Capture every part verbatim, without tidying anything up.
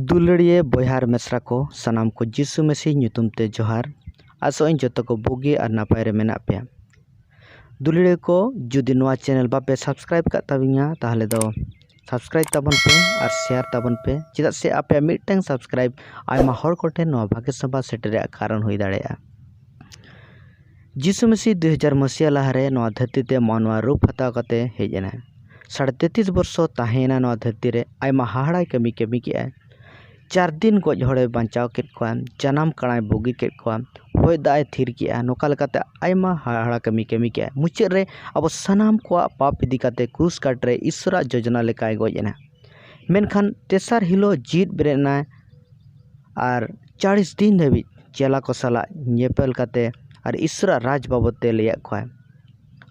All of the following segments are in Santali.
ᱫᱩᱞᱟᱹᱲᱤᱭᱟᱹ ᱵᱚᱭᱦᱟ ᱟᱨ ᱢᱤᱥᱨᱟ ᱠᱚ, ᱥᱟᱱᱟᱢ ᱠᱚ ᱡᱤᱥᱩ ᱢᱟᱹᱥᱤ ᱧᱩᱛᱩᱢ ᱛᱮ ᱡᱚᱦᱟᱨ᱾ ᱟᱥᱚᱜ ᱟᱹᱧ ᱡᱚᱛᱚ ᱠᱚ ᱵᱩᱜᱤ ᱟᱨ ᱱᱟᱯᱟᱭ ᱨᱮ ᱢᱮᱱᱟᱜ ᱯᱮᱭᱟ᱾ ᱫᱩᱞᱟᱹᱲᱤᱭᱟᱹ ᱠᱚ, ᱡᱩᱫᱤ ᱱᱚᱣᱟ ᱪᱮᱱᱮᱞ ᱵᱟᱯᱮ ᱥᱟᱵᱥᱠᱨᱟᱭᱤᱵ ᱠᱟᱜ ᱛᱟᱵᱤᱧᱟ, ᱛᱟᱦᱚᱞᱮ ᱫᱚ ᱥᱟᱵᱥᱠᱨᱟᱭᱤᱵ ᱛᱟᱵᱚᱱ ᱯᱮ ᱟᱨ ᱥᱮᱭᱟᱨ ᱛᱟᱵᱚᱱ ᱯᱮ, ᱪᱮᱫᱟᱜ ᱥᱮ ᱟᱯᱮᱭᱟᱜ ᱢᱤᱫᱴᱟᱝ ᱥᱟᱵᱥᱠᱨᱟᱭᱤᱵ ᱟᱭᱢᱟ ᱦᱚᱲ ᱠᱚᱴᱷᱮᱱ ᱱᱚᱣᱟ ᱵᱷᱟᱜᱮ ᱥᱚᱸᱵᱟᱫ ᱥᱮᱴᱮᱨ ᱨᱮᱭᱟᱜ ᱠᱟᱨᱚᱱ ᱦᱩᱭ ᱫᱟᱲᱮᱭᱟᱜᱼᱟ᱾ ᱡᱤᱥᱩ ᱢᱟᱹᱥᱤ ᱫᱩ ᱦᱟᱡᱟᱨ ᱢᱟᱹᱥᱤᱭᱟ ᱞᱟᱦᱟᱨᱮ ᱱᱚᱣᱟ ᱫᱷᱟᱹᱨᱛᱤ ᱛᱮ ᱢᱟᱱᱣᱟ ᱨᱩᱯ ᱦᱟᱛᱟᱣ ᱠᱟᱛᱮ ᱦᱮᱡ ᱮᱱᱟᱭ᱾ ᱥᱟᱲᱮ ᱛᱮᱛᱨᱤᱥ ᱵᱚᱨᱥᱚ ᱛᱟᱦᱮᱸᱭᱮᱱᱟ ᱱᱚᱣᱟ ᱫᱷᱟᱹᱨᱛᱤ ᱨᱮ᱾ ᱟᱭᱢᱟ ᱦᱟᱦᱟᱲᱟᱭ ᱠᱟᱹᱢᱤ ᱠᱟᱹᱢᱤ ᱠᱮᱜᱼᱟᱭ᱾ ᱪᱟᱨ ᱫᱤᱱ ᱜᱚᱡ ᱦᱚᱲᱮ ᱵᱟᱧᱪᱟᱣ ᱠᱮᱫ ᱠᱚᱣᱟ, ᱡᱟᱱᱟᱢ ᱠᱟᱬᱟᱭ ᱵᱩᱜᱤ ᱠᱮᱫ ᱠᱚᱣᱟ, ᱦᱚᱭ ᱫᱟᱜ ᱮ ᱛᱷᱤᱨ ᱠᱮᱜᱼᱟ᱾ ᱱᱚᱝᱠᱟ ᱞᱮᱠᱟᱛᱮ ᱟᱭᱢᱟ ᱦᱟᱦᱟᱲᱟ ᱠᱟᱹᱢᱤ ᱠᱟᱹᱢᱤ ᱠᱮᱜᱼᱟᱭ᱾ ᱢᱩᱪᱟᱹᱫ ᱨᱮ ᱟᱵᱚ ᱥᱟᱱᱟᱢ ᱠᱚᱣᱟᱜ ᱯᱟᱯ ᱤᱫᱤ ᱠᱟᱛᱮ ᱠᱨᱩᱥ ᱠᱟᱴ ᱨᱮ ᱤᱥᱥᱚᱨᱟᱜ ᱡᱳᱡᱚᱱᱟ ᱞᱮᱠᱟᱭ ᱜᱚᱡ ᱮᱱᱟ᱾ ᱢᱮᱱᱠᱷᱟᱱ ᱛᱮᱥᱟᱨ ᱦᱤᱞᱳᱜ ᱡᱤᱣᱤᱫ ᱵᱮᱨᱮᱫ ᱮᱱᱟᱭ ᱟᱨ ᱪᱟᱲᱤᱥ ᱫᱤᱱ ᱫᱷᱟᱹᱵᱤᱡ ᱪᱮᱞᱟ ᱠᱚ ᱥᱟᱞᱟᱜ ᱧᱮᱯᱮᱞ ᱠᱟᱛᱮ ᱟᱨ ᱤᱥᱥᱚᱨᱟᱜ ᱨᱟᱡᱽ ᱵᱟᱵᱚᱫ ᱛᱮ ᱞᱟᱹᱭᱟᱫ ᱠᱚᱣᱟᱭ᱾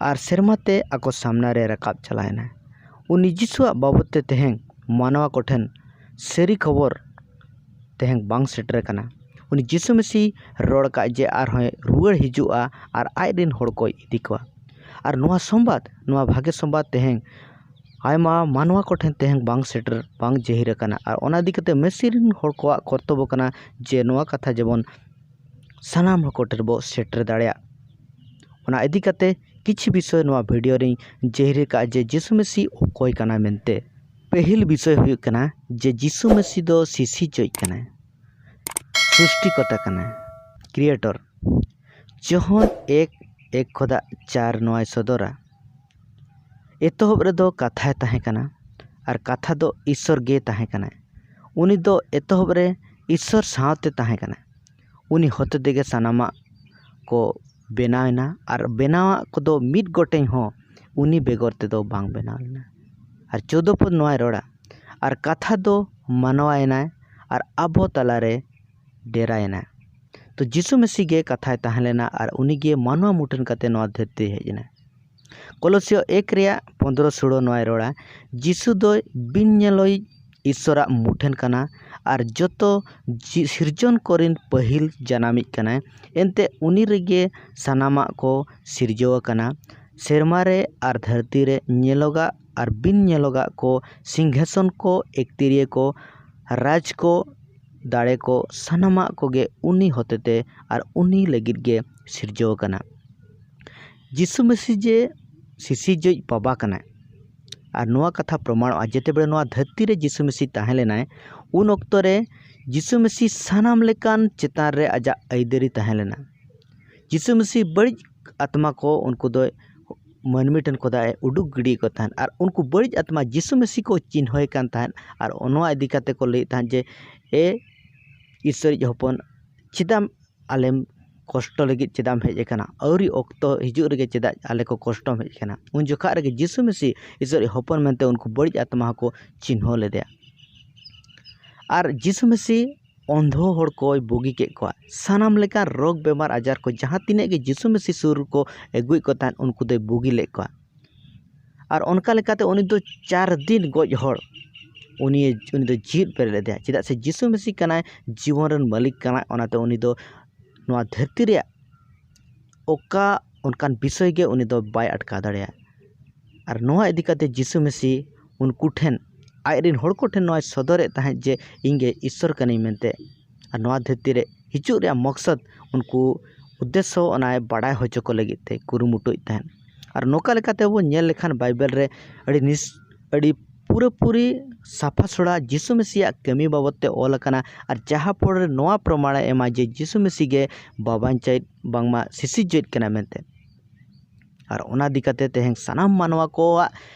ᱟᱨ ᱥᱮᱨᱢᱟ ᱛᱮ ᱟᱠᱚ ᱥᱟᱢᱱᱟ ᱨᱮ ᱨᱟᱠᱟᱵ ᱪᱟᱞᱟᱣ ᱮᱱᱟᱭ᱾ ᱩᱱᱤ ᱡᱤᱥᱩᱣᱟᱜ ᱵᱟᱵᱚᱫ ᱛᱮ ᱛᱮᱦᱮᱧ ᱢᱟᱱᱣᱟ ᱠᱚᱴᱷᱮᱱ ᱥᱟᱹᱨᱤ ᱠᱷᱚᱵᱚᱨ ᱛᱮᱦᱮᱧ ᱵᱟᱝ ᱥᱮᱴᱮᱨ ᱟᱠᱟᱱᱟ᱾ ᱩᱱᱤ ᱡᱤᱥᱩ ᱢᱟᱹᱥᱤ ᱨᱚᱲ ᱟᱠᱟᱫ ᱡᱮ ᱟᱨᱦᱚᱸᱭ ᱨᱩᱣᱟᱹᱲ ᱦᱤᱡᱩᱜᱼᱟ ᱟᱨ ᱟᱡ ᱨᱮᱱ ᱦᱚᱲ ᱠᱚᱭ ᱤᱫᱤ ᱠᱚᱣᱟ᱾ ᱟᱨ ᱱᱚᱣᱟ ᱥᱚᱢᱵᱟᱫ, ᱱᱚᱣᱟ ᱵᱷᱟᱜᱮ ᱥᱚᱢᱵᱟᱫ ᱛᱮᱦᱮᱧ ᱟᱭᱢᱟ ᱢᱟᱱᱣᱟ ᱠᱚᱴᱷᱮᱱ ᱛᱮᱦᱮᱧ ᱵᱟᱝ ᱥᱮᱴᱮᱨ, ᱵᱟᱝ ᱡᱟᱹᱦᱤᱨ ᱟᱠᱟᱱᱟ᱾ ᱟᱨ ᱚᱱᱟ ᱤᱫᱤ ᱠᱟᱛᱮ ᱢᱟᱹᱥᱤ ᱨᱮᱱ ᱦᱚᱲ ᱠᱚᱣᱟᱜ ᱠᱚᱨᱛᱚᱵᱵᱚ ᱠᱟᱱᱟ ᱡᱮ ᱱᱚᱣᱟ ᱠᱟᱛᱷᱟ ᱡᱮᱢᱚᱱ ᱥᱟᱱᱟᱢ ᱦᱚᱲ ᱠᱚᱴᱷᱮᱱ ᱵᱚ ᱥᱮᱴᱮᱨ ᱫᱟᱲᱮᱭᱟᱜ᱾ ᱚᱱᱟ ᱤᱫᱤ ᱠᱟᱛᱮ ᱠᱤᱪᱷᱩ ᱵᱤᱥᱚᱭ ᱱᱚᱣᱟ ᱵᱷᱤᱰᱤᱭᱳ ᱨᱤᱧ ᱡᱟᱹᱦᱤᱨ ᱟᱠᱟᱫᱼᱟ ᱡᱮ ᱡᱤᱥᱩ ᱢᱟᱹᱥᱤ ᱚᱠᱚᱭ ᱠᱟᱱᱟᱭ ᱢᱮᱱᱛᱮ᱾ ᱯᱟᱹᱦᱤᱞ ᱵᱤᱥᱚᱭ ᱦᱩᱭᱩᱜ ᱠᱟᱱᱟ ᱡᱮ ᱡᱤᱥᱩ ᱢᱟᱹᱥᱤ ᱫᱚ ᱥᱤᱥᱤᱡᱚᱭᱤᱡ ᱠᱟᱱᱟᱭ, ᱥᱨᱤᱥᱴᱤᱠᱚᱨᱛᱟ ᱠᱟᱱᱟᱭ, ᱠᱨᱤᱭᱮᱴᱚᱨ᱾ ᱡᱚᱦᱚᱱ ᱮᱠ, ᱮᱠ ᱠᱷᱚᱱᱟᱜ ᱪᱟᱨ ᱱᱚᱣᱟᱭ ᱥᱚᱫᱚᱨᱟ, ᱮᱛᱚᱦᱚᱵ ᱨᱮᱫᱚ ᱠᱟᱛᱷᱟᱭ ᱛᱟᱦᱮᱸ ᱠᱟᱱᱟ, ᱟᱨ ᱠᱟᱛᱷᱟ ᱫᱚ ᱤᱥᱥᱚᱨ ᱜᱮ ᱛᱟᱦᱮᱸ ᱠᱟᱱᱟᱭ᱾ ᱩᱱᱤ ᱫᱚ ᱮᱛᱚᱦᱚᱵ ᱨᱮ ᱤᱥᱥᱚᱨ ᱥᱟᱶᱛᱮ ᱛᱟᱦᱮᱸ ᱠᱟᱱᱟᱭ᱾ ᱩᱱᱤ ᱦᱚᱛᱮ ᱛᱮᱜᱮ ᱥᱟᱱᱟᱢᱟᱜ ᱠᱚ ᱵᱮᱱᱟᱣ ᱮᱱᱟ, ᱟᱨ ᱵᱮᱱᱟᱣᱟᱜ ᱠᱚᱫᱚ ᱢᱤᱫ ᱜᱚᱴᱮᱡ ᱦᱚᱸ ᱩᱱᱤ ᱵᱮᱜᱚᱨ ᱛᱮᱫᱚ ᱵᱟᱝ ᱵᱮᱱᱟᱣ ᱞᱮᱱᱟ᱾ ᱟᱨ ᱪᱳᱫᱫᱚ ᱯᱚᱫ ᱱᱚᱣᱟᱭ ᱨᱚᱲᱟ, ᱟᱨ ᱠᱟᱛᱷᱟ ᱫᱚ ᱢᱟᱱᱣᱟᱭᱮᱱᱟᱭ ᱟᱨ ᱟᱵᱚ ᱛᱟᱞᱟᱨᱮ ᱰᱮᱨᱟᱭᱮᱱᱟᱭ᱾ ᱛᱚ ᱡᱤᱥᱩ ᱢᱟᱹᱥᱤ ᱜᱮ ᱠᱟᱛᱷᱟᱭ ᱛᱟᱦᱮᱸ ᱞᱮᱱᱟ ᱟᱨ ᱩᱱᱤᱜᱮ ᱢᱟᱱᱣᱟ ᱢᱩᱴᱷᱟᱹᱱ ᱠᱟᱛᱮ ᱱᱚᱣᱟ ᱫᱷᱟᱹᱨᱛᱤ ᱦᱮᱡ ᱮᱱᱟᱭ᱾ ᱠᱚᱞᱚᱥᱤᱭᱚ ᱮᱠ ᱨᱮᱭᱟᱜ ᱯᱚᱱᱫᱽᱨᱚ ᱥᱳᱲᱳ ᱱᱚᱣᱟᱭ ᱨᱚᱲᱟ, ᱡᱤᱥᱩ ᱫᱚ ᱵᱤᱱ ᱧᱮᱞᱚᱭᱤᱡ ᱤᱥᱥᱚᱨᱟᱜ ᱢᱩᱴᱷᱟᱹᱱ ᱠᱟᱱᱟ ᱟᱨ ᱡᱚᱛᱚ ᱡᱤ-, ᱥᱤᱨᱡᱚᱱ ᱠᱚᱨᱮᱱ ᱯᱟᱹᱦᱤᱞ ᱡᱟᱱᱟᱢᱤᱡ ᱠᱟᱱᱟᱭ᱾ ᱮᱱᱛᱮ ᱩᱱᱤ ᱨᱮᱜᱮ ᱥᱟᱱᱟᱢᱟᱜ ᱠᱚ ᱥᱤᱨᱡᱟᱹᱣ ᱟᱠᱟᱱᱟ᱾ ᱥᱮᱨᱢᱟ ᱨᱮ ᱟᱨ ᱫᱷᱟᱹᱨᱛᱤ ᱨᱮ ᱧᱮᱞᱚᱜᱟᱜ ᱟᱨ ᱵᱤᱱ ᱧᱮᱞᱚᱜᱟᱜ ᱠᱚ, ᱥᱤᱝᱦᱟᱥᱚᱱ ᱠᱚ, ᱮᱠᱛᱤᱨᱤᱭᱟᱹ ᱠᱚ, ᱨᱟᱡᱽ ᱠᱚ, ᱫᱟᱲᱮ ᱠᱚ, ᱥᱟᱱᱟᱢᱟᱜ ᱠᱚᱜᱮ ᱩᱱᱤ ᱦᱚᱛᱮᱛᱮ ᱟᱨ ᱩᱱᱤ ᱞᱟᱹᱜᱤᱫ ᱜᱮ ᱥᱤᱨᱡᱟᱹᱣ ᱟᱠᱟᱱᱟ᱾ ᱡᱤᱥᱩ ᱢᱟᱹᱥᱤ ᱡᱮ ᱥᱤᱥᱤᱨᱡᱟᱹᱣᱤᱡ ᱵᱟᱵᱟ ᱠᱟᱱᱟᱭ᱾ ᱟᱨ ᱱᱚᱣᱟ ᱠᱟᱛᱷᱟ ᱯᱨᱚᱢᱟᱬᱚᱜᱼᱟ, ᱡᱮᱛᱮ ᱵᱮᱲᱮ ᱱᱚᱣᱟ ᱫᱷᱟᱹᱨᱛᱤ ᱨᱮ ᱡᱤᱥᱩ ᱢᱟᱹᱥᱤ ᱛᱟᱦᱮᱸ ᱞᱮᱱᱟᱭ, ᱩᱱ ᱚᱠᱛᱚ ᱨᱮ ᱡᱤᱥᱩ ᱢᱟᱹᱥᱤ ᱥᱟᱱᱟᱢ ᱞᱮᱠᱟᱱ ᱪᱮᱛᱟᱱ ᱨᱮ ᱟᱡᱟᱜ ᱟᱹᱭᱫᱟᱹᱨᱤ ᱛᱟᱦᱮᱸ ᱞᱮᱱᱟ᱾ ᱡᱤᱥᱩ ᱢᱟᱹᱥᱤ ᱵᱟᱹᱲᱤᱡ ᱟᱛᱢᱟ ᱠᱚ ᱩᱱᱠᱩ ᱫᱚ ᱢᱟᱹᱱᱢᱤ ᱴᱷᱮᱱ ᱠᱷᱚᱱᱟᱜ ᱮ ᱩᱰᱩᱠ ᱜᱤᱰᱤᱭᱮᱫ ᱠᱚ ᱛᱟᱦᱮᱸᱫ᱾ ᱟᱨ ᱩᱱᱠᱩ ᱵᱟᱹᱲᱤᱡ ᱟᱛᱢᱟ ᱡᱤᱥᱩ ᱢᱟᱹᱥᱤ ᱠᱚ ᱪᱤᱱᱦᱟᱹᱭ ᱠᱟᱱ ᱛᱟᱦᱮᱸᱫ᱾ ᱟᱨ ᱱᱚᱣᱟ ᱤᱫᱤ ᱠᱟᱛᱮ ᱠᱚ ᱞᱟᱹᱭᱮᱫ ᱛᱟᱦᱮᱸᱫ ᱡᱮ, "ᱮ ᱤᱥᱥᱚᱨᱤᱡ ᱦᱚᱯᱚᱱ, ᱪᱮᱫᱟᱜ ᱟᱞᱮᱢ ᱠᱚᱥᱴᱚ ᱞᱟᱹᱜᱤᱫ ᱪᱮᱫᱟᱜ ᱮᱢ ᱦᱮᱡ ᱟᱠᱟᱱᱟ? ᱟᱹᱣᱨᱤ ᱚᱠᱛᱚ ᱦᱤᱡᱩᱜ ᱨᱮᱜᱮ ᱪᱮᱫᱟᱜ ᱟᱞᱮ ᱠᱚ ᱠᱚᱥᱴᱚᱢ ᱦᱮᱡ ᱟᱠᱟᱱᱟ?" ᱩᱱ ᱡᱚᱠᱷᱟᱜ ᱨᱮᱜᱮ ᱡᱤᱥᱩ ᱢᱟᱹᱥᱤ ᱤᱥᱥᱚᱨᱤᱡ ᱦᱚᱯᱚᱱ ᱢᱮᱱᱛᱮ ᱩᱱᱠᱩ ᱵᱟᱹᱲᱤᱡ ᱟᱛᱢᱟ ᱦᱚᱸᱠᱚ ᱪᱤᱱᱦᱟᱹᱣ ᱞᱮᱫᱮᱭᱟ᱾ ᱟᱨ ᱡᱤᱥᱩ ᱢᱟᱹᱥᱤ ᱚᱱᱫᱷᱚ ᱦᱚᱲ ᱠᱚᱭ ᱵᱩᱜᱤ ᱠᱮᱫ ᱠᱚᱣᱟ᱾ ᱥᱟᱱᱟᱢ ᱞᱮᱠᱟᱱ ᱨᱳᱜᱽ ᱵᱮᱢᱟᱨ ᱟᱡᱟᱨ ᱠᱚ ᱡᱟᱦᱟᱸ ᱛᱤᱱᱟᱹᱜ ᱜᱮ ᱡᱤᱥᱩ ᱢᱟᱹᱥᱤ ᱥᱩᱨ ᱠᱚ ᱟᱹᱜᱩᱭᱮᱫ ᱠᱚ ᱛᱟᱦᱮᱸᱫ, ᱩᱱᱠᱩ ᱫᱚᱭ ᱵᱩᱜᱤ ᱞᱮᱫ ᱠᱚᱣᱟ᱾ ᱟᱨ ᱚᱱᱠᱟ ᱞᱮᱠᱟᱛᱮ ᱩᱱᱤ ᱫᱚ ᱪᱟᱨ ᱫᱤᱱ ᱜᱚᱡ ᱦᱚᱲ ᱩᱱᱤ, ᱩᱱᱤ ᱫᱚ ᱡᱤᱣᱮᱫ ᱵᱮᱨᱮᱫ ᱞᱮᱫᱮᱭᱟ᱾ ᱪᱮᱫᱟᱜ ᱥᱮ ᱡᱤᱥᱩ ᱢᱟᱹᱥᱤ ᱠᱟᱱᱟᱭ, ᱡᱤᱵᱚᱱ ᱨᱮᱱ ᱢᱟᱹᱞᱤᱠ ᱠᱟᱱᱟᱭ, ᱚᱱᱟᱛᱮ ᱩᱱᱤ ᱫᱚ ᱱᱚᱣᱟ ᱫᱷᱟᱹᱨᱛᱤ ᱨᱮᱭᱟᱜ ᱚᱠᱟ ᱚᱱᱠᱟᱱ ᱵᱤᱥᱚᱭ ᱜᱮ ᱩᱱᱤ ᱫᱚ ᱵᱟᱭ ᱟᱴᱠᱟᱣ ᱫᱟᱲᱮᱭᱟᱜᱼᱟ᱾ ᱟᱨ ᱱᱚᱣᱟ ᱤᱫᱤ ᱠᱟᱛᱮ ᱡᱤᱥᱩ ᱢᱟᱹᱥᱤ ᱩᱱᱠᱩ ᱴᱷᱮᱱ, ᱟᱡ ᱨᱮᱱ ᱦᱚᱲ ᱠᱚ ᱴᱷᱮᱱ ᱱᱚᱣᱟᱭ ᱥᱚᱫᱚᱨᱮᱫ ᱛᱟᱦᱮᱸᱫ ᱡᱮ, "ᱤᱧ ᱜᱮ ᱤᱥᱥᱚᱨ ᱠᱟᱹᱱᱟᱹᱧ" ᱢᱮᱱᱛᱮ᱾ ᱟᱨ ᱱᱚᱣᱟ ᱫᱷᱟᱹᱨᱛᱤ ᱨᱮ ᱦᱤᱡᱩᱜ ᱨᱮᱭᱟᱜ ᱢᱚᱠᱥᱚᱫ ᱩᱱᱠᱩ ᱩᱫᱽᱫᱮᱥᱥᱚ ᱚᱱᱟᱭ ᱵᱟᱲᱟᱭ ᱦᱚᱪᱚ ᱠᱚ ᱞᱟᱹᱜᱤᱫ ᱛᱮ ᱠᱩᱨᱩᱢᱩᱴᱩᱭᱮᱫ ᱛᱟᱦᱮᱸᱫ᱾ ᱟᱨ ᱱᱚᱝᱠᱟ ᱞᱮᱠᱟᱛᱮ ᱵᱚᱱ ᱧᱮᱞ ᱞᱮᱠᱷᱟᱱ ᱵᱟᱭᱵᱮᱞ ᱨᱮ ᱟᱹᱰᱤ ᱱᱤᱥ-, ᱟᱹᱰᱤ ᱯᱩᱨᱟᱹᱯᱩᱨᱤ ᱥᱟᱯᱷᱟ ᱥᱚᱲᱟ ᱡᱤᱥᱩ ᱢᱟᱹᱥᱤᱭᱟᱜ ᱠᱟᱹᱢᱤ ᱵᱟᱵᱚᱫ ᱛᱮ ᱚᱞ ᱟᱠᱟᱱᱟ᱾ ᱟᱨ ᱡᱟᱦᱟᱸ ᱯᱚᱨᱮ ᱱᱚᱣᱟ ᱯᱨᱚᱢᱟᱬᱮ ᱮᱢᱟ ᱡᱮ ᱡᱤᱥᱩ ᱢᱟᱹᱥᱤ ᱜᱮ ᱵᱟᱵᱟᱧᱪᱟᱭᱤᱡ ᱵᱟᱝᱢᱟ ᱥᱤᱥᱤᱨᱡᱟᱹᱣᱤᱡ ᱠᱟᱱᱟ ᱢᱮᱱᱛᱮ᱾ ᱟᱨ ᱚᱱᱟ ᱤᱫᱤ ᱠᱟᱛᱮ ᱛᱮᱦᱮᱧ ᱥᱟᱱᱟᱢ ᱢᱟᱱᱣᱟ ᱠᱚᱣᱟᱜ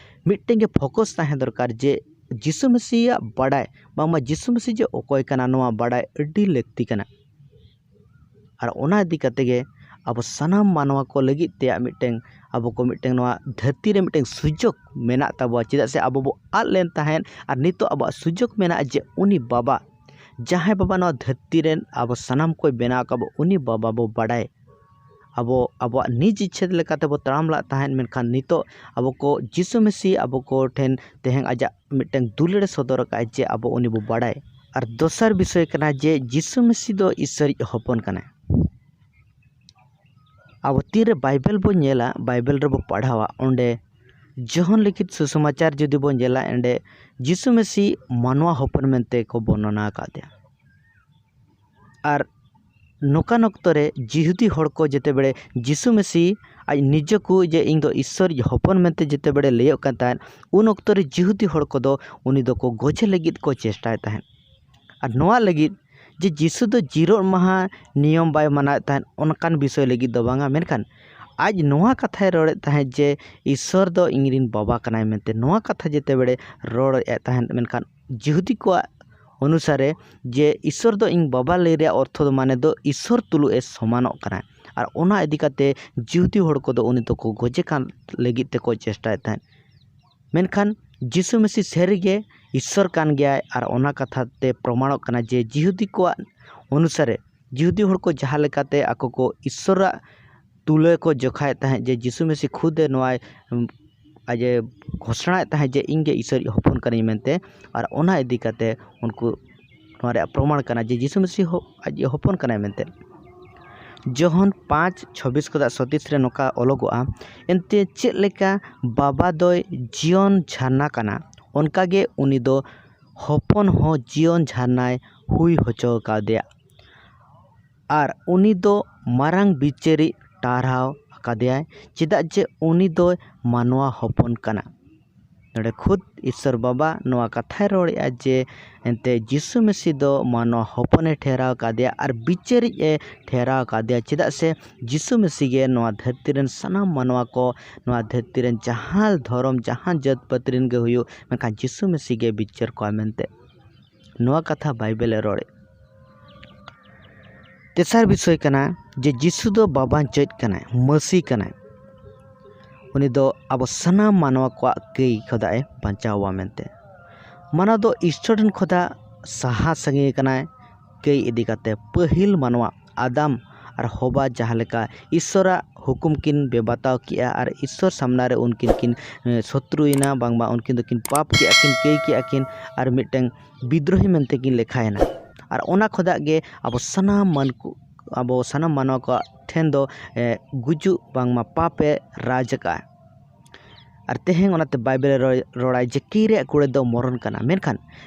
ᱢᱤᱫᱴᱮᱱ ᱜᱮ ᱯᱷᱳᱠᱟᱥ ᱛᱟᱦᱮᱸ ᱫᱚᱨᱠᱟᱨ ᱡᱮ ᱡᱤᱥᱩ ᱢᱟᱹᱥᱤᱭᱟᱜ ᱵᱟᱰᱟᱭ, ᱵᱟᱝᱢᱟ ᱡᱤᱥᱩ ᱢᱟᱹᱥᱤ ᱡᱮ ᱚᱠᱚᱭ ᱠᱟᱱᱟ, ᱱᱚᱣᱟ ᱵᱟᱰᱟᱭ ᱟᱹᱰᱤ ᱞᱟᱹᱠᱛᱤ ᱠᱟᱱᱟ᱾ ᱟᱨ ᱚᱱᱟ ᱤᱫᱤ ᱠᱟᱛᱮ ᱜᱮ ᱟᱵᱚ ᱥᱟᱱᱟᱢ ᱢᱟᱱᱣᱟ ᱠᱚ ᱞᱟᱹᱜᱤᱫ ᱛᱮᱭᱟᱜ ᱢᱤᱫᱴᱮᱱ, ᱟᱵᱚ ᱠᱚ ᱢᱤᱫᱴᱮᱱ ᱱᱚᱣᱟ ᱫᱷᱟᱹᱨᱛᱤ ᱨᱮ ᱢᱤᱫᱴᱮᱱ ᱥᱩᱡᱳᱜᱽ ᱢᱮᱱᱟᱜ ᱛᱟᱵᱚᱣᱟ᱾ ᱪᱮᱫᱟᱜ ᱥᱮ ᱟᱵᱚ ᱵᱚ ᱟᱫ ᱞᱮᱱ ᱛᱟᱦᱮᱸᱫ, ᱟᱨ ᱱᱤᱛᱚᱜ ᱟᱵᱚᱣᱟᱜ ᱥᱩᱡᱳᱜᱽ ᱢᱮᱱᱟᱜᱼᱟ ᱡᱮ ᱩᱱᱤ ᱵᱟᱵᱟ, ᱡᱟᱦᱟᱸᱭ ᱵᱟᱵᱟ ᱱᱚᱣᱟ ᱫᱷᱟᱹᱨᱛᱤ ᱨᱮᱱ ᱟᱵᱚ ᱥᱟᱱᱟᱢ ᱠᱚᱭ ᱵᱮᱱᱟᱣ ᱟᱠᱟᱫ ᱵᱚ, ᱩᱱᱤ ᱵᱟᱵᱟ ᱵᱚ ᱵᱟᱰᱟᱭ᱾ ᱟᱵᱚ ᱟᱵᱚᱣᱟᱜ ᱱᱤᱡ ᱤᱪᱪᱷᱟᱹ ᱞᱮᱠᱟ ᱛᱮᱵᱚ ᱛᱟᱲᱟᱢ ᱞᱟᱜ ᱛᱟᱦᱮᱸᱫ, ᱢᱮᱱᱠᱷᱟᱱ ᱱᱤᱛᱚᱜ ᱟᱵᱚ ᱠᱚ ᱡᱤᱥᱩ ᱢᱟᱹᱥᱤ ᱟᱵᱚ ᱠᱚ ᱴᱷᱮᱱ ᱛᱮᱦᱮᱧ ᱟᱡᱟᱜ ᱢᱤᱫᱴᱟᱝ ᱫᱩᱞᱟᱹᱲ ᱮ ᱥᱚᱫᱚᱨ ᱟᱠᱟᱫᱼᱟ ᱡᱮ ᱟᱵᱚ ᱩᱱᱤ ᱵᱚ ᱵᱟᱲᱟᱭ᱾ ᱟᱨ ᱫᱚᱥᱟᱨ ᱵᱤᱥᱚᱭ ᱠᱟᱱᱟ ᱡᱮ ᱡᱤᱥᱩ ᱢᱟᱹᱥᱤ ᱫᱚ ᱤᱥᱥᱚᱨᱤᱡ ᱦᱚᱯᱚᱱ ᱠᱟᱱᱟᱭ᱾ ᱟᱵᱚ ᱛᱤᱱᱨᱮ ᱵᱟᱭᱵᱮᱞ ᱵᱚ ᱧᱮᱞᱟ, ᱵᱟᱭᱵᱮᱞ ᱨᱮᱵᱚ ᱯᱟᱲᱦᱟᱣᱟ, ᱚᱸᱰᱮ ᱡᱚᱦᱚᱱ ᱞᱤᱠᱷᱤᱛ ᱥᱩᱥᱚᱢᱟᱪᱟᱨ ᱡᱩᱫᱤ ᱵᱚᱱ ᱧᱮᱞᱟ, ᱮᱸᱰᱮ ᱡᱤᱥᱩ ᱢᱮᱥᱤ ᱢᱟᱱᱣᱟ ᱦᱚᱯᱚᱱ ᱢᱮᱱᱛᱮ ᱠᱚ ᱵᱚᱨᱱᱚᱱᱟ ᱟᱠᱟᱫᱮᱭᱟ᱾ ᱟᱨ ᱱᱚᱝᱠᱟᱱ ᱚᱠᱛᱚ ᱨᱮ ᱡᱤᱦᱩᱫᱤ ᱦᱚᱲ ᱠᱚ ᱡᱮᱛᱮ ᱵᱮᱲᱮ ᱡᱤᱥᱩ ᱢᱮᱥᱤ ᱟᱡ ᱱᱤᱡᱮ ᱠᱚ ᱡᱮ ᱤᱧ ᱫᱚ ᱤᱥᱥᱚᱨ ᱤᱡ ᱦᱚᱯᱚᱱ ᱢᱮᱱᱛᱮ ᱡᱮᱛᱮ ᱵᱮᱲᱮ ᱞᱟᱹᱭᱚᱜ ᱠᱟᱱ ᱛᱟᱦᱮᱸᱫ, ᱩᱱ ᱚᱠᱛᱚ ᱨᱮ ᱡᱤᱦᱩᱫᱤ ᱦᱚᱲ ᱠᱚᱫᱚ ᱩᱱᱤ ᱫᱚᱠᱚ ᱜᱚᱡᱮ ᱞᱟᱹᱜᱤᱫ ᱠᱚ ᱪᱮᱥᱴᱟᱭᱮᱫ ᱛᱟᱦᱮᱸᱫ᱾ ᱟᱨ ᱱᱚᱣᱟ ᱞᱟᱹᱜᱤᱫ ᱡᱮ ᱡᱤᱥᱩ ᱫᱚ ᱡᱤᱨᱳᱜ ᱢᱟᱦᱟ ᱱᱤᱭᱚᱢ ᱵᱟᱭ ᱢᱟᱱᱟᱣᱮᱫ ᱛᱟᱦᱮᱸᱫ, ᱚᱱᱠᱟᱱ ᱵᱤᱥᱚᱭ ᱞᱟᱹᱜᱤᱫ ᱫᱚ ᱵᱟᱝᱟ, ᱢᱮᱱᱠᱷᱟᱱ ᱟᱡ ᱱᱚᱣᱟ ᱠᱟᱛᱷᱟᱭ ᱨᱚᱲᱮᱫ ᱛᱟᱦᱮᱸᱫ ᱡᱮ ᱤᱥᱥᱚᱨ ᱫᱚ ᱤᱧᱨᱮᱱ ᱵᱟᱵᱟ ᱠᱟᱱᱟᱭ ᱢᱮᱱᱛᱮ ᱱᱚᱣᱟ ᱠᱟᱛᱷᱟ ᱡᱮᱛᱮ ᱵᱮᱲᱮ ᱨᱚᱲᱮᱫ ᱛᱟᱦᱮᱸᱫ, ᱢᱮᱱᱠᱷᱟᱱ ᱡᱤᱦᱩᱫᱤ ᱠᱚᱣᱟᱜ ᱚᱱᱩᱥᱟᱨᱮ ᱡᱮ ᱤᱥᱥᱚᱨ ᱫᱚ ᱤᱧ ᱵᱟᱵᱟ ᱞᱟᱹᱭ ᱨᱮᱭᱟᱜ ᱚᱨᱛᱷᱚ ᱫᱚ ᱢᱟᱱᱮ ᱫᱚ ᱤᱥᱥᱚᱨ ᱛᱩᱞᱩᱡ ᱮ ᱥᱚᱢᱟᱱᱚᱜ ᱠᱟᱱᱟ᱾ ᱟᱨ ᱚᱱᱟ ᱤᱫᱤ ᱠᱟᱛᱮ ᱡᱤᱦᱩᱫᱤ ᱦᱚᱲ ᱠᱚᱫᱚ ᱩᱱᱤ ᱫᱚᱠᱚ ᱜᱚᱡᱮ ᱠᱟᱱ ᱞᱟᱹᱜᱤᱫ ᱛᱮᱠᱚ ᱪᱮᱥᱴᱟᱭᱮᱫ ᱛᱟᱦᱮᱸᱫ᱾ ᱢᱮᱱᱠᱷᱟᱱ ᱡᱤᱥᱩ ᱢᱮᱥᱤ ᱥᱟᱹᱨᱤᱜᱮ ᱤᱥᱥᱚᱨ ᱠᱟᱱ ᱜᱮᱭᱟᱭ ᱟᱨ ᱚᱱᱟ ᱠᱟᱛᱷᱟ ᱛᱮ ᱯᱨᱚᱢᱟᱬᱚᱜ ᱠᱟᱱᱟ ᱡᱮ ᱡᱤᱦᱩᱫᱤ ᱠᱚᱣᱟᱜ ᱚᱱᱩᱥᱟᱨᱮ ᱡᱤᱦᱩᱫᱤ ᱦᱚᱲ ᱠᱚ ᱡᱟᱦᱟᱸ ᱞᱮᱠᱟᱛᱮ ᱟᱠᱚ ᱠᱚ ᱤᱥᱥᱚᱨᱟᱜ ᱛᱩᱞᱟᱹ ᱠᱚ ᱡᱚᱠᱷᱟᱭᱮᱫ ᱛᱟᱦᱮᱸᱫ ᱡᱮ ᱡᱤᱥᱩ ᱢᱮᱥᱤ ᱠᱷᱩᱫ ᱮ ᱱᱚᱣᱟᱭ, ᱩᱢ, ᱟᱡ ᱮ ᱜᱷᱳᱥᱚᱱᱟᱭᱮᱫ ᱛᱟᱦᱮᱸᱫ ᱡᱮ ᱤᱧ ᱜᱮ ᱤᱥᱥᱚᱨ ᱤᱡ ᱦᱚᱯᱚᱱ ᱠᱟᱹᱱᱟᱹᱧ ᱢᱮᱱᱛᱮ᱾ ᱟᱨ ᱚᱱᱟ ᱤᱫᱤ ᱠᱟᱛᱮ ᱩᱱᱠᱩ ᱱᱚᱣᱟ ᱨᱮᱭᱟᱜ ᱯᱨᱚᱢᱟᱬ ᱠᱟᱱᱟ ᱡᱮ ᱡᱤᱥᱩ ᱢᱮᱥᱤ ᱦᱚ-, ᱟᱡ ᱦᱚᱯᱚᱱ ᱠᱟᱱᱟᱭ ᱢᱮᱱᱛᱮ᱾ ᱡᱚᱦᱚᱱ ᱯᱟᱸᱪ ᱪᱷᱚᱵᱵᱤᱥ ᱠᱷᱚᱱᱟᱜ ᱥᱚᱛᱤᱥ ᱨᱮ ᱱᱚᱝᱠᱟ ᱚᱞᱚᱜᱚᱜᱼᱟ, ᱮᱱᱛᱮ ᱪᱮᱫ ᱞᱮᱠᱟ ᱵᱟᱵᱟ ᱫᱚᱭ ᱡᱤᱭᱚᱱ ᱡᱷᱟᱨᱱᱟ ᱠᱟᱱᱟ, ᱚᱱᱠᱟᱜᱮ ᱩᱱᱤ ᱫᱚ ᱦᱚᱯᱚᱱ ᱦᱚᱸ ᱡᱤᱭᱚᱱ ᱡᱷᱟᱨᱱᱟᱭ ᱦᱩᱭ ᱦᱚᱪᱚ ᱠᱟᱫᱮᱭᱟ᱾ ᱟᱨ ᱩᱱᱤ ᱫᱚ ᱢᱟᱨᱟᱝ ᱵᱤᱪᱟᱹᱨᱤᱡ ᱴᱟᱨᱦᱟᱣ ᱟᱠᱟᱫᱮᱭᱟᱭ, ᱪᱮᱫᱟᱜ ᱡᱮ ᱩᱱᱤ ᱫᱚᱭ ᱢᱟᱱᱣᱟ ᱦᱚᱯᱚᱱ ᱠᱟᱱᱟ᱾ ᱱᱚᱰᱮ ᱠᱷᱩᱫ ᱤᱥᱥᱚᱨ ᱵᱟᱵᱟ ᱱᱚᱣᱟ ᱠᱟᱛᱷᱟᱭ ᱨᱚᱲᱮᱫᱼᱟ ᱡᱮ ᱮᱱᱛᱮ ᱡᱤᱥᱩ ᱢᱮᱥᱤ ᱫᱚ ᱢᱟᱱᱣᱟ ᱦᱚᱯᱚᱱᱮ ᱴᱷᱮᱨᱟᱣ ᱠᱟᱫᱮᱭᱟ ᱟᱨ ᱵᱤᱪᱟᱹᱨᱤᱡ ᱮ ᱴᱷᱮᱨᱟᱣ ᱠᱟᱫᱮᱭᱟ, ᱪᱮᱫᱟᱜ ᱥᱮ ᱡᱤᱥᱩ ᱢᱮᱥᱤ ᱜᱮ ᱱᱚᱣᱟ ᱫᱷᱟᱹᱨᱛᱤ ᱨᱮᱱ ᱥᱟᱱᱟᱢ ᱢᱟᱱᱣᱟ ᱠᱚ, ᱱᱚᱣᱟ ᱫᱷᱟᱹᱨᱛᱤ ᱨᱮᱱ ᱡᱟᱦᱟᱸ ᱫᱷᱚᱨᱚᱢ, ᱡᱟᱦᱟᱸ ᱡᱟᱹᱛ ᱯᱟᱹᱛᱤ ᱨᱮᱱ ᱜᱮ ᱦᱩᱭᱩᱜ, ᱢᱮᱱᱠᱷᱟᱱ ᱡᱤᱥᱩ ᱢᱮᱥᱤ ᱜᱮ ᱵᱤᱪᱟᱹᱨ ᱠᱚᱣᱟ ᱢᱮᱱᱛᱮ᱾ ᱱᱚᱣᱟ ᱠᱟᱛᱷᱟ ᱵᱟᱭᱵᱮᱞ ᱮ ᱨᱚᱲᱮᱫ᱾ ᱛᱮᱥᱟᱨ ᱵᱤᱥᱚᱭ ᱠᱟᱱᱟ ᱡᱮ ᱡᱤᱥᱩ ᱫᱚ ᱵᱟᱵᱟᱧᱪᱚᱡ ᱠᱟᱱᱟᱭ, ᱢᱟᱹᱥᱤ ᱠᱟᱱᱟᱭ᱾ ᱩᱱᱤ ᱫᱚ ᱟᱵᱚ ᱥᱟᱱᱟᱢ ᱢᱟᱱᱣᱟ ᱠᱚᱣᱟᱜ ᱠᱟᱹᱭ ᱠᱷᱚᱫᱟᱜ ᱮ ᱵᱟᱧᱪᱟᱣᱟ ᱢᱮᱱᱛᱮ᱾ ᱢᱟᱱᱣᱟ ᱫᱚ ᱤᱥᱴᱚᱨ ᱨᱮᱱ ᱠᱷᱚᱫᱟ ᱥᱟᱦᱟ ᱥᱟᱺᱜᱤᱧ ᱠᱟᱱᱟᱭ᱾ ᱠᱟᱹᱭ ᱤᱫᱤ ᱠᱟᱛᱮ ᱯᱟᱹᱦᱤᱞ ᱢᱟᱱᱣᱟ ᱟᱫᱟᱢ ᱟᱨ ᱦᱚᱵᱟ ᱡᱟᱦᱟᱸ ᱞᱮᱠᱟ ᱤᱥᱥᱚᱨᱟᱜ ᱦᱩᱠᱩᱢ ᱠᱤᱱ ᱵᱮᱵᱟᱛᱟᱣ ᱠᱮᱜᱼᱟ ᱟᱨ ᱤᱥᱥᱚᱨ ᱥᱟᱢᱱᱟ ᱨᱮ ᱩᱱᱠᱤᱱ ᱠᱤᱱ, ᱮ, ᱥᱚᱛᱨᱩᱭᱮᱱᱟ, ᱵᱟᱝᱢᱟ ᱩᱱᱠᱤᱱ ᱫᱚᱠᱤᱱ ᱯᱟᱯ ᱠᱮᱜᱼᱟ ᱠᱤᱱ, ᱠᱟᱹᱭ ᱠᱮᱜᱼᱟ ᱠᱤᱱ ᱟᱨ ᱢᱤᱫᱴᱟᱝ ᱵᱤᱫᱽᱨᱳᱦᱤ ᱢᱮᱱᱛᱮ ᱠᱤᱱ ᱞᱮᱠᱷᱟᱭᱮᱱᱟ᱾ ᱟᱨ ᱚᱱᱟ ᱠᱷᱚᱱᱟᱜ ᱜᱮ ᱟᱵᱚ ᱥᱟᱱᱟᱢ ᱢᱟᱹᱱᱠᱩ-, ᱟᱵᱚ ᱥᱟᱱᱟᱢ ᱢᱟᱱᱣᱟ ᱠᱚᱣᱟᱜ ᱴᱷᱮᱱ ᱫᱚ, ᱮ, ᱜᱩᱡᱩᱜ ᱵᱟᱝᱢᱟ ᱯᱟᱯ ᱮ ᱨᱟᱡᱽ ᱟᱠᱟᱫᱼᱟ᱾ ᱟᱨ ᱛᱮᱦᱮᱧ ᱚᱱᱟᱛᱮ ᱵᱟᱭᱵᱮᱞ ᱨᱚᱲᱟᱭ ᱡᱮ ᱠᱤᱨᱤᱧ ᱨᱮᱭᱟᱜ ᱠᱩᱲᱟᱹᱭ ᱫᱚ ᱢᱚᱨᱚᱱ ᱠᱟᱱᱟ᱾ ᱢᱮᱱᱠᱷᱟᱱ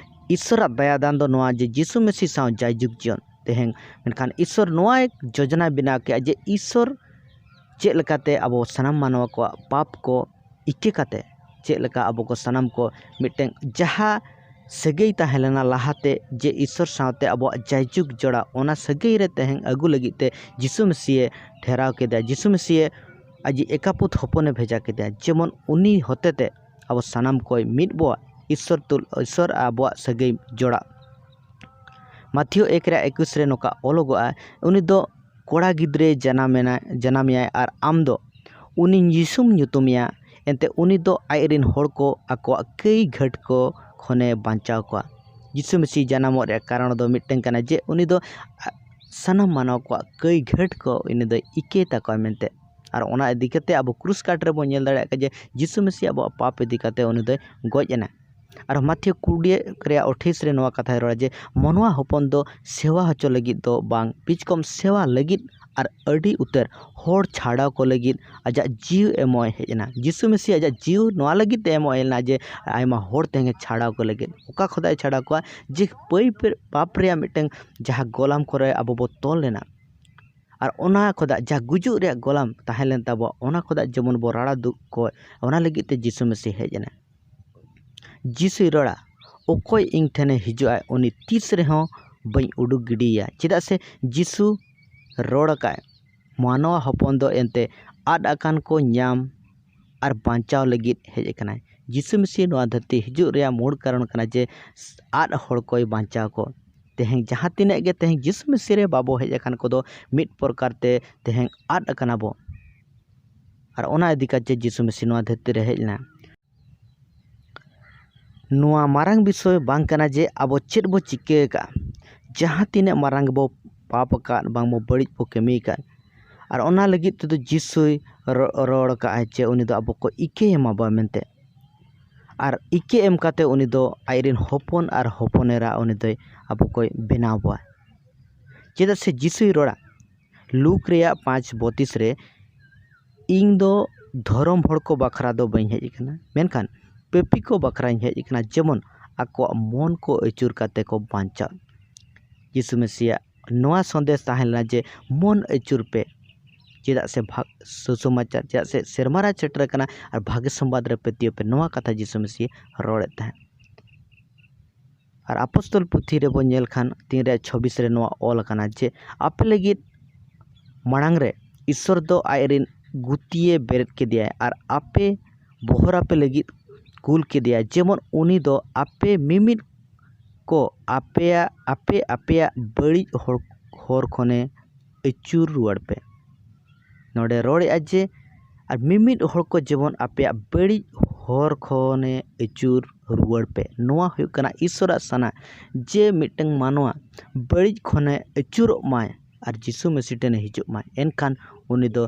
ᱤᱥᱥᱚᱨᱟᱜ ᱫᱟᱭᱟ ᱫᱟᱱ ᱫᱚ ᱱᱚᱣᱟ ᱡᱮ ᱡᱤᱥᱩ ᱢᱮᱥᱤ ᱥᱟᱶ ᱡᱟᱭᱡᱩᱜᱽ ᱡᱤᱭᱚᱱ᱾ ᱛᱮᱦᱮᱧ ᱢᱮᱱᱠᱷᱟᱱ ᱤᱥᱥᱚᱨ ᱱᱚᱣᱟ ᱡᱳᱡᱚᱱᱟᱭ ᱵᱮᱱᱟᱣ ᱠᱮᱜᱼᱟ ᱡᱮ ᱤᱥᱥᱚᱨ ᱪᱮᱫ ᱞᱮᱠᱟᱛᱮ ᱟᱵᱚ ᱥᱟᱱᱟᱢ ᱢᱟᱱᱣᱟ ᱠᱚᱣᱟᱜ ᱯᱟᱯ ᱠᱚ ᱤᱠᱟᱹ ᱠᱟᱛᱮ, ᱪᱮᱫ ᱞᱮᱠᱟ ᱟᱵᱚ ᱠᱚ ᱥᱟᱱᱟᱢ ᱠᱚ ᱢᱤᱫᱴᱮᱱ ᱡᱟᱦᱟᱸ ᱥᱟᱹᱜᱟᱹᱭ ᱛᱟᱦᱮᱸ ᱞᱮᱱᱟ ᱞᱟᱦᱟᱛᱮ, ᱡᱮ ᱤᱥᱥᱚᱨ ᱥᱟᱶᱛᱮ ᱟᱵᱚᱣᱟᱜ ᱡᱟᱭᱡᱩᱜᱽ ᱡᱚᱲᱟᱣ, ᱚᱱᱟ ᱥᱟᱹᱜᱟᱹᱭ ᱨᱮ ᱛᱮᱦᱮᱧ ᱟᱹᱜᱩ ᱞᱟᱹᱜᱤᱫ ᱛᱮ ᱡᱤᱥᱩ ᱢᱮᱥᱤᱭᱮ ᱴᱷᱮᱨᱟᱣ ᱠᱮᱫᱮᱭᱟ᱾ ᱡᱤᱥᱩ ᱢᱮᱥᱤᱭᱮ ᱟᱡᱤᱡ ᱮᱠᱟᱯᱩᱛ ᱦᱚᱯᱚᱱᱮ ᱵᱷᱮᱡᱟ ᱠᱮᱫᱮᱭᱟ, ᱡᱮᱢᱚᱱ ᱩᱱᱤ ᱦᱚᱛᱮᱛᱮ ᱟᱵᱚ ᱥᱟᱱᱟᱢ ᱠᱚᱭ ᱢᱤᱫ ᱵᱚᱣᱟ, ᱤᱥᱥᱚᱨ ᱛᱩᱞ ᱤᱥᱥᱚᱨ ᱟᱵᱚᱣᱟᱜ ᱥᱟᱹᱜᱟᱹᱭ ᱡᱚᱲᱟᱣ᱾ ᱢᱟᱛᱷᱤᱭᱚ ᱮᱠ ᱨᱮᱭᱟᱜ ᱮᱠᱩᱥ ᱨᱮ ᱱᱚᱝᱠᱟ ᱚᱞᱚᱜᱚᱜᱼᱟ, ᱩᱱᱤ ᱫᱚ ᱠᱚᱲᱟ ᱜᱤᱫᱽᱨᱟᱹᱭ ᱡᱟᱱᱟᱢᱮᱱᱟ, ᱡᱟᱱᱟᱢᱮᱭᱟᱭ, ᱟᱨ ᱟᱢ ᱫᱚ ᱩᱱᱤ ᱡᱤᱥᱩᱢ ᱧᱩᱛᱩᱢᱮᱭᱟ᱾ ᱮᱱᱛᱮ ᱩᱱᱤ ᱫᱚ ᱟᱡ ᱨᱮᱱ ᱦᱚᱲ ᱠᱚ ᱟᱠᱚᱣᱟᱜ ᱠᱟᱹᱭ ᱜᱷᱟᱹᱴ ᱠᱚ ᱠᱷᱚᱱᱮ ᱵᱟᱧᱪᱟᱣ ᱠᱚᱣᱟ᱾ ᱡᱤᱥᱩ ᱢᱮᱥᱤ ᱡᱟᱱᱟᱢᱚᱜ ᱨᱮᱭᱟᱜ ᱠᱟᱨᱚᱱ ᱫᱚ ᱢᱤᱫᱴᱟᱝ ᱠᱟᱱᱟ ᱡᱮ ᱩᱱᱤ ᱫᱚ ᱥᱟᱱᱟᱢ ᱢᱟᱱᱣᱟ ᱠᱚᱣᱟᱜ ᱠᱟᱹᱭ ᱜᱷᱟᱹᱴ ᱠᱚ ᱩᱱᱤ ᱫᱚᱭ ᱤᱠᱟᱹᱭ ᱛᱟᱠᱚᱣᱟ ᱢᱮᱱᱛᱮ᱾ ᱟᱨ ᱚᱱᱟ ᱤᱫᱤ ᱠᱟᱛᱮ ᱟᱵᱚ ᱠᱨᱩᱥ ᱠᱟᱴ ᱨᱮᱵᱚᱱ ᱧᱮᱞ ᱫᱟᱲᱮᱭᱟᱜ ᱠᱟᱱᱟ ᱡᱮ ᱡᱤᱥᱩ ᱢᱮᱥᱤ ᱟᱵᱚᱣᱟᱜ ᱯᱟᱯ ᱤᱫᱤ ᱠᱟᱛᱮ ᱩᱱᱤ ᱫᱚᱭ ᱜᱚᱡ ᱮᱱᱟ᱾ ᱟᱨ ᱢᱟᱛᱷᱤᱭᱚ ᱠᱩᱲᱤ ᱨᱮᱭᱟᱜ ᱟᱴᱷᱟᱥ ᱨᱮ ᱱᱚᱣᱟ ᱠᱟᱛᱷᱟᱭ ᱨᱚᱲᱟ ᱡᱮ ᱢᱟᱱᱣᱟ ᱦᱚᱯᱚᱱ ᱫᱚ ᱥᱮᱣᱟ ᱦᱚᱪᱚ ᱞᱟᱹᱜᱤᱫ ᱫᱚ ᱵᱟᱝ, ᱯᱤᱪᱠᱚᱢ ᱥᱮᱣᱟ ᱞᱟᱹᱜᱤᱫ ᱟᱨ ᱟᱹᱰᱤ ᱩᱛᱟᱹᱨ ᱦᱚᱲ ᱪᱷᱟᱰᱟᱣ ᱠᱚ ᱞᱟᱹᱜᱤᱫ ᱟᱡᱟᱜ ᱡᱤᱣᱤ ᱮᱢᱚᱜ ᱮ ᱦᱮᱡ ᱮᱱᱟ᱾ ᱡᱤᱥᱩ ᱢᱮᱥᱤ ᱟᱡᱟᱜ ᱡᱤᱣᱤ ᱱᱚᱣᱟ ᱞᱟᱹᱜᱤᱫ ᱛᱮ ᱮᱢᱚᱜ ᱮ ᱦᱮᱡ ᱞᱮᱱᱟ ᱡᱮ ᱟᱭᱢᱟ ᱦᱚᱲ ᱛᱮᱦᱮᱧ ᱪᱷᱟᱰᱟᱣ ᱠᱚ ᱞᱟᱹᱜᱤᱫ᱾ ᱚᱠᱟ ᱠᱷᱚᱱᱟᱜ ᱮ ᱪᱷᱟᱰᱟᱣ ᱠᱚᱣᱟ? ᱡᱮ ᱯᱟᱹᱭ ᱯᱟᱯ ᱨᱮᱭᱟᱜ ᱢᱤᱫᱴᱟᱝ ᱡᱟᱦᱟᱸ ᱜᱚᱞᱟᱢ ᱠᱚᱨᱮ ᱟᱵᱚ ᱵᱚ ᱛᱚᱞ ᱞᱮᱱᱟ, ᱟᱨ ᱚᱱᱟ ᱠᱷᱚᱱᱟᱜ ᱡᱟᱦᱟᱸ ᱜᱩᱡᱩᱜ ᱨᱮᱭᱟᱜ ᱜᱚᱞᱟᱢ ᱛᱟᱦᱮᱸ ᱞᱮᱱ ᱛᱟᱵᱚᱣᱟ, ᱚᱱᱟ ᱠᱷᱚᱱᱟᱜ ᱡᱮᱢᱚᱱ ᱵᱚ ᱨᱟᱲᱟ ᱫᱩᱜ ᱠᱚ, ᱚᱱᱟ ᱞᱟᱹᱜᱤᱫ ᱛᱮ ᱡᱤᱥᱩ ᱢᱮᱥᱤ ᱦᱮᱡ ᱮᱱᱟ᱾ ᱡᱤᱥᱩᱭ ᱨᱚᱲᱟ, "ᱚᱠᱚᱭ ᱤᱧ ᱴᱷᱮᱱᱮ ᱦᱤᱡᱩᱜᱼᱟ, ᱩᱱᱤ ᱛᱤᱥ ᱨᱮᱦᱚᱸ ᱵᱟᱹᱧ ᱩᱰᱩᱠ ᱜᱤᱰᱤᱭᱮᱭᱟ᱾" ᱪᱮᱫᱟᱜ ᱥᱮ ᱡᱤᱥᱩ ᱨᱚᱲ ᱟᱠᱟᱫ, ᱢᱟᱱᱣᱟ ᱦᱚᱯᱚᱱ ᱫᱚ ᱮᱱᱛᱮ ᱟᱫ ᱟᱠᱟᱱ ᱠᱚ ᱧᱟᱢ ᱟᱨ ᱵᱟᱧᱪᱟᱣ ᱞᱟᱹᱜᱤᱫ ᱦᱮᱡ ᱟᱠᱟᱱᱟᱭ᱾ ᱡᱤᱥᱩ ᱢᱮᱥᱤ ᱱᱚᱣᱟ ᱫᱷᱟᱹᱨᱛᱤ ᱦᱤᱡᱩᱜ ᱨᱮᱭᱟᱜ ᱢᱩᱲ ᱠᱟᱨᱚᱱ ᱠᱟᱱᱟ ᱡᱮ ᱟᱫ ᱦᱚᱲ ᱠᱚᱭ ᱵᱟᱧᱪᱟᱣ ᱠᱚ᱾ ᱛᱮᱦᱮᱧ ᱡᱟᱦᱟᱸ ᱛᱤᱱᱟᱹᱜ ᱜᱮ ᱛᱮᱦᱮᱧ ᱡᱤᱥᱩ ᱢᱮᱥᱤ ᱨᱮ ᱵᱟᱵᱚ ᱦᱮᱡ ᱟᱠᱟᱱ ᱠᱚᱫᱚ ᱢᱤᱫ ᱯᱨᱚᱠᱟᱨ ᱛᱮ ᱛᱮᱦᱮᱧ ᱟᱫ ᱟᱠᱟᱱᱟ ᱵᱚ᱾ ᱟᱨ ᱚᱱᱟ ᱤᱫᱤ ᱠᱟᱛᱮ ᱡᱤᱥᱩ ᱢᱮᱥᱤ ᱱᱚᱣᱟ ᱫᱷᱟᱹᱨᱛᱤ ᱨᱮ ᱦᱮᱡ ᱞᱮᱱᱟ᱾ ᱱᱚᱣᱟ ᱢᱟᱨᱟᱝ ᱵᱤᱥᱚᱭ ᱵᱟᱝ ᱠᱟᱱᱟ ᱡᱮ ᱟᱵᱚ ᱪᱮᱫ ᱵᱚ ᱪᱤᱠᱟᱹ ᱟᱠᱟᱫᱼᱟ, ᱡᱟᱦᱟᱸ ᱛᱤᱱᱟᱹᱜ ᱢᱟᱨᱟᱝ ᱜᱮᱵᱚ ᱯᱟᱯ ᱟᱠᱟᱫ, ᱵᱟᱝ ᱵᱚ ᱵᱟᱹᱲᱤᱡ ᱵᱚ ᱠᱟᱹᱢᱤ ᱟᱠᱟᱫ᱾ ᱟᱨ ᱚᱱᱟ ᱞᱟᱹᱜᱤᱫ ᱛᱮᱫᱚ ᱡᱤᱥᱩᱭ ᱨᱚ-, ᱨᱚᱲ ᱟᱠᱟᱫᱼᱟᱭ ᱡᱮ ᱩᱱᱤ ᱫᱚ ᱟᱵᱚ ᱠᱚ ᱤᱠᱟᱹᱭ ᱮᱢᱟ ᱵᱚᱱᱟ ᱢᱮᱱᱛᱮ᱾ ᱟᱨ ᱤᱠᱟᱹ ᱮᱢ ᱠᱟᱛᱮ ᱩᱱᱤ ᱫᱚ ᱟᱡ ᱨᱮᱱ ᱦᱚᱯᱚᱱ ᱟᱨ ᱦᱚᱯᱚᱱ ᱮᱨᱟ ᱩᱱᱤ ᱫᱚᱭ ᱟᱵᱚ ᱠᱚᱭ ᱵᱮᱱᱟᱣ ᱵᱚᱣᱟ᱾ ᱪᱮᱫᱟᱜ ᱥᱮ ᱡᱤᱥᱩᱭ ᱨᱚᱲᱟ ᱞᱩᱠ ᱨᱮᱭᱟᱜ ᱯᱟᱸᱪ ᱵᱚᱛᱤᱥ ᱨᱮ, "ᱤᱧ ᱫᱚ ᱫᱷᱚᱨᱚᱢ ᱦᱚᱲ ᱠᱚ ᱵᱟᱠᱷᱨᱟ ᱫᱚ ᱵᱟᱹᱧ ᱦᱮᱡ ᱟᱠᱟᱱᱟ, ᱢᱮᱱᱠᱷᱟᱱ ᱯᱟᱹᱯᱤ ᱠᱚ ᱵᱟᱠᱷᱨᱟᱧ ᱦᱮᱡ ᱟᱠᱟᱱᱟ, ᱡᱮᱢᱚᱱ ᱟᱠᱚᱣᱟᱜ ᱢᱚᱱ ᱠᱚ ᱟᱹᱪᱩᱨ ᱠᱟᱛᱮ ᱠᱚ ᱵᱟᱧᱪᱟᱜ᱾ ᱡᱤᱥᱩ ᱢᱮᱥᱤᱭᱟᱜ ᱱᱚᱣᱟ ᱥᱚᱱᱫᱮᱥ ᱛᱟᱦᱮᱸ ᱞᱮᱱᱟ ᱡᱮ ᱢᱚᱱ ᱟᱹᱪᱩᱨ ᱯᱮ, ᱪᱮᱫᱟᱜ ᱥᱮ ᱵᱷᱟᱜᱽ ᱥᱩᱥᱚᱢᱟᱪᱟᱨ, ᱪᱮᱫᱟᱜ ᱥᱮ ᱥᱮᱨᱢᱟ ᱨᱟᱡᱽ ᱥᱮᱴᱮᱨ ᱟᱠᱟᱱᱟ ᱟᱨ ᱵᱷᱟᱜᱮ ᱥᱚᱢᱵᱟᱫ ᱨᱮ ᱯᱟᱹᱛᱭᱟᱹᱣ ᱯᱮ, ᱱᱚᱣᱟ ᱠᱟᱛᱷᱟ ᱡᱤᱥᱩ ᱢᱮᱥᱤ ᱨᱚᱲᱮᱫ ᱛᱟᱦᱮᱸᱫ᱾ ᱟᱨ ᱟᱯᱚᱥᱛᱚᱞ ᱯᱩᱛᱷᱤ ᱨᱮᱵᱚᱱ ᱧᱮᱞ ᱠᱷᱟᱱ ᱛᱤᱱ ᱨᱮ ᱪᱷᱚᱵᱤᱥ ᱨᱮ ᱱᱚᱣᱟ ᱚᱞ ᱟᱠᱟᱱᱟ ᱡᱮ ᱟᱯᱮ ᱞᱟᱹᱜᱤᱫ ᱢᱟᱲᱟᱝ ᱨᱮ ᱤᱥᱥᱚᱨ ᱫᱚ ᱟᱡ ᱨᱤᱱ ᱜᱩᱛᱤᱭᱮ ᱵᱮᱨᱮᱫ ᱠᱮᱫᱮᱭᱟᱭ ᱟᱨ ᱟᱯᱮ ᱵᱚᱦᱚᱨ ᱟᱯᱮ ᱞᱟᱹᱜᱤᱫ ᱠᱩᱞ ᱠᱮᱫᱮᱭᱟ, ᱡᱮᱢᱚᱱ ᱩᱱᱤ ᱫᱚ ᱟᱯᱮ ᱢᱤᱢᱤᱫ ᱠᱚ ᱟᱯᱮᱭᱟᱜ, ᱟᱯᱮ ᱟᱯᱮᱭᱟᱜ ᱵᱟᱹᱲᱤᱡ ᱦᱚᱲ, ᱦᱚᱨ ᱠᱷᱚᱱᱮ ᱟᱹᱪᱩᱨ ᱨᱩᱣᱟᱹᱲ ᱯᱮ᱾ ᱱᱚᱰᱮ ᱨᱚᱲᱮᱫᱼᱟ ᱡᱮ ᱟᱨ ᱢᱤᱢᱤᱫ ᱦᱚᱲ ᱠᱚ ᱡᱮᱢᱚᱱ ᱟᱯᱮᱭᱟᱜ ᱵᱟᱹᱲᱤᱡ ᱦᱚᱨ ᱠᱷᱚᱱᱮ ᱟᱹᱪᱩᱨ ᱨᱩᱣᱟᱹᱲ ᱯᱮ᱾ ᱱᱚᱣᱟ ᱦᱩᱭᱩᱜ ᱠᱟᱱᱟ ᱤᱥᱥᱚᱨᱟᱜ ᱥᱟᱱᱟ, ᱡᱮ ᱢᱤᱫᱴᱟᱝ ᱢᱟᱱᱣᱟ ᱵᱟᱹᱲᱤᱡ ᱠᱷᱚᱱᱮ ᱟᱹᱪᱩᱨᱚᱜ ᱢᱟᱭ ᱟᱨ ᱡᱤᱥᱩ ᱢᱮᱥᱤ ᱴᱷᱮᱱᱮ ᱦᱤᱡᱩᱜ ᱢᱟᱭ, ᱮᱱᱠᱷᱟᱱ ᱩᱱᱤ ᱫᱚ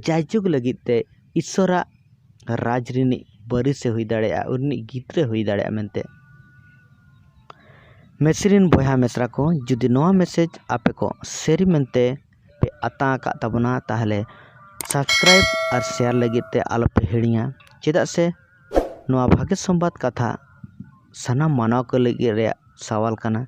ᱡᱟᱭᱡᱩᱜᱽ ᱞᱟᱹᱜᱤᱫ ᱛᱮ ᱤᱥᱥᱚᱨᱟᱜ ᱨᱟᱡᱽ ᱨᱤᱱᱤᱡ ᱵᱟᱹᱨᱤᱥᱮ ᱦᱩᱭ ᱫᱟᱲᱮᱭᱟᱜᱼᱟ, ᱩᱱᱤ ᱨᱤᱱᱤᱡ ᱜᱤᱫᱽᱨᱟᱹ ᱦᱩᱭ ᱫᱟᱲᱮᱭᱟᱜᱼᱟ ᱢᱮᱱᱛᱮ᱾ ᱢᱮᱥᱤ ᱨᱤᱱ ᱵᱚᱭᱦᱟ ᱢᱤᱥᱨᱟ ᱠᱚ, ᱡᱩᱫᱤ ᱱᱚᱣᱟ ᱢᱮᱥᱮᱡᱽ ᱟᱯᱮ ᱠᱚ ᱥᱟᱹᱨᱤ ᱢᱮᱱᱛᱮ ᱯᱮ ᱟᱛᱟᱝ ᱟᱠᱟᱫ ᱛᱟᱵᱚᱱᱟ, ᱛᱟᱦᱚᱞᱮ ᱥᱟᱵᱥᱠᱨᱟᱭᱤᱵ ᱟᱨ ᱥᱮᱭᱟᱨ ᱞᱟᱹᱜᱤᱫ ᱛᱮ ᱟᱞᱚᱯᱮ ᱦᱤᱲᱤᱧᱟ, ᱪᱮᱫᱟᱜ ᱥᱮ ᱱᱚᱣᱟ ᱵᱷᱟᱜᱮ ᱥᱚᱢᱵᱟᱫ ᱠᱟᱛᱷᱟ ᱥᱟᱱᱟᱢ ᱢᱟᱱᱣᱟ ᱠᱚ ᱞᱟᱹᱜᱤᱫ ᱨᱮᱭᱟᱜ ᱥᱟᱣᱟᱞ ᱠᱟᱱᱟ᱾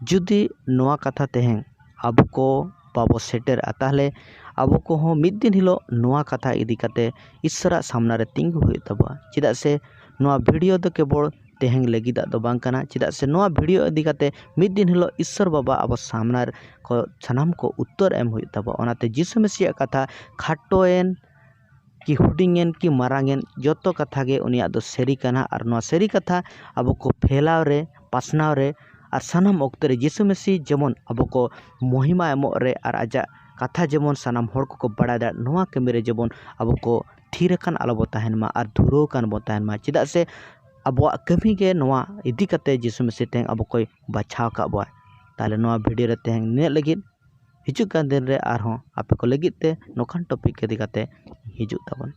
ᱡᱩᱫᱤ ᱱᱚᱣᱟ ᱠᱟᱛᱷᱟ ᱛᱮᱦᱮᱧ ᱟᱵᱚ ᱠᱚ ᱵᱟᱵᱚ ᱥᱮᱴᱮᱨᱟ, ᱛᱟᱦᱚᱞᱮ ᱟᱵᱚ ᱠᱚᱦᱚᱸ ᱢᱤᱫ ᱫᱤᱱ ᱦᱤᱞᱳᱜ ᱱᱚᱣᱟ ᱠᱟᱛᱷᱟ ᱤᱫᱤ ᱠᱟᱛᱮ ᱤᱥᱥᱚᱨᱟᱜ ᱥᱟᱢᱱᱟ ᱨᱮ ᱛᱤᱸᱜᱩ ᱦᱩᱭᱩᱜ ᱛᱟᱵᱚᱱᱟ, ᱪᱮᱫᱟᱜ ᱥᱮ ᱱᱚᱣᱟ ᱵᱷᱤᱰᱤᱭᱳ ᱫᱚ ᱠᱮᱵᱚᱞ ᱛᱮᱦᱮᱧ ᱞᱟᱹᱜᱤᱫᱟᱜ ᱫᱚ ᱵᱟᱝ ᱠᱟᱱᱟ, ᱪᱮᱫᱟᱜ ᱥᱮ ᱱᱚᱣᱟ ᱵᱷᱤᱰᱤᱭᱳ ᱤᱫᱤ ᱠᱟᱛᱮ ᱢᱤᱫ ᱫᱤᱱ ᱦᱤᱞᱳᱜ ᱤᱥᱥᱚᱨ ᱵᱟᱵᱟ ᱟᱵᱚ ᱥᱟᱢᱱᱟ ᱠᱚ ᱥᱟᱱᱟᱢ ᱠᱚ ᱩᱛᱛᱚᱨ ᱮᱢ ᱦᱩᱭᱩᱜ ᱛᱟᱵᱚᱱᱟ᱾ ᱚᱱᱟᱛᱮ ᱡᱤᱥᱩ ᱢᱮᱥᱤᱭᱟᱜ ᱠᱟᱛᱷᱟ ᱠᱷᱟᱴᱚᱭᱮᱱ ᱠᱤ ᱦᱩᱰᱤᱧᱮᱱ ᱠᱤ ᱢᱟᱨᱟᱝᱮᱱ, ᱡᱚᱛᱚ ᱠᱟᱛᱷᱟ ᱜᱮ ᱩᱱᱤᱭᱟᱜ ᱫᱚ ᱥᱟᱹᱨᱤ ᱠᱟᱱᱟ᱾ ᱟᱨ ᱱᱚᱣᱟ ᱥᱟᱹᱨᱤ ᱠᱟᱛᱷᱟ ᱟᱵᱚ ᱠᱚ ᱯᱷᱮᱞᱟᱣ ᱨᱮ, ᱯᱟᱥᱱᱟᱣ ᱨᱮ ᱟᱨ ᱥᱟᱱᱟᱢ ᱚᱠᱛᱚ ᱨᱮ ᱡᱤᱥᱩ ᱢᱮᱥᱤ ᱡᱮᱢᱚᱱ ᱟᱵᱚ ᱠᱚ ᱢᱚᱦᱤᱢᱟ ᱮᱢᱚᱜ ᱨᱮ ᱟᱨ ᱟᱡᱟᱜ ᱠᱟᱛᱷᱟ ᱡᱮᱢᱚᱱ ᱥᱟᱱᱟᱢ ᱦᱚᱲ ᱠᱚᱠᱚ ᱵᱟᱲᱟᱭ ᱫᱟᱲᱮᱭᱟᱜ, ᱱᱚᱣᱟ ᱠᱟᱹᱢᱤ ᱨᱮ ᱡᱮᱢᱚᱱ ᱟᱵᱚ ᱠᱚ ᱛᱷᱤᱨ ᱟᱠᱟᱱ ᱟᱞᱚ ᱵᱚ ᱛᱟᱦᱮᱱ ᱢᱟ ᱟᱨ ᱫᱷᱩᱨᱟᱹᱣ ᱟᱠᱟᱱ ᱵᱚ ᱛᱟᱦᱮᱱ ᱢᱟ, ᱪᱮᱫᱟᱜ ᱥᱮ ᱟᱵᱚᱣᱟᱜ ᱠᱟᱹᱢᱤ ᱜᱮ ᱱᱚᱣᱟ ᱤᱫᱤ ᱠᱟᱛᱮ ᱡᱤᱥᱩ ᱢᱮᱥᱤ ᱛᱮᱦᱮᱧ ᱟᱵᱚ ᱠᱚᱭ ᱵᱟᱪᱷᱟᱣ ᱟᱠᱟᱫ ᱵᱚᱣᱟ᱾ ᱛᱟᱦᱚᱞᱮ ᱱᱚᱣᱟ ᱵᱷᱤᱰᱤᱭᱳ ᱨᱮ ᱛᱮᱦᱮᱧ ᱱᱤᱱᱟᱹᱜ ᱞᱟᱹᱜᱤᱫ, ᱦᱤᱡᱩᱜ ᱠᱟᱱ ᱫᱤᱱ ᱨᱮ ᱟᱨᱦᱚᱸ ᱟᱯᱮ ᱠᱚ ᱞᱟᱹᱜᱤᱫ ᱛᱮ ᱱᱚᱝᱠᱟᱱ ᱴᱚᱯᱤᱠ ᱤᱫᱤ ᱠᱟᱛᱮ ᱦᱤᱡᱩᱜ ᱛᱟᱵᱚᱱ᱾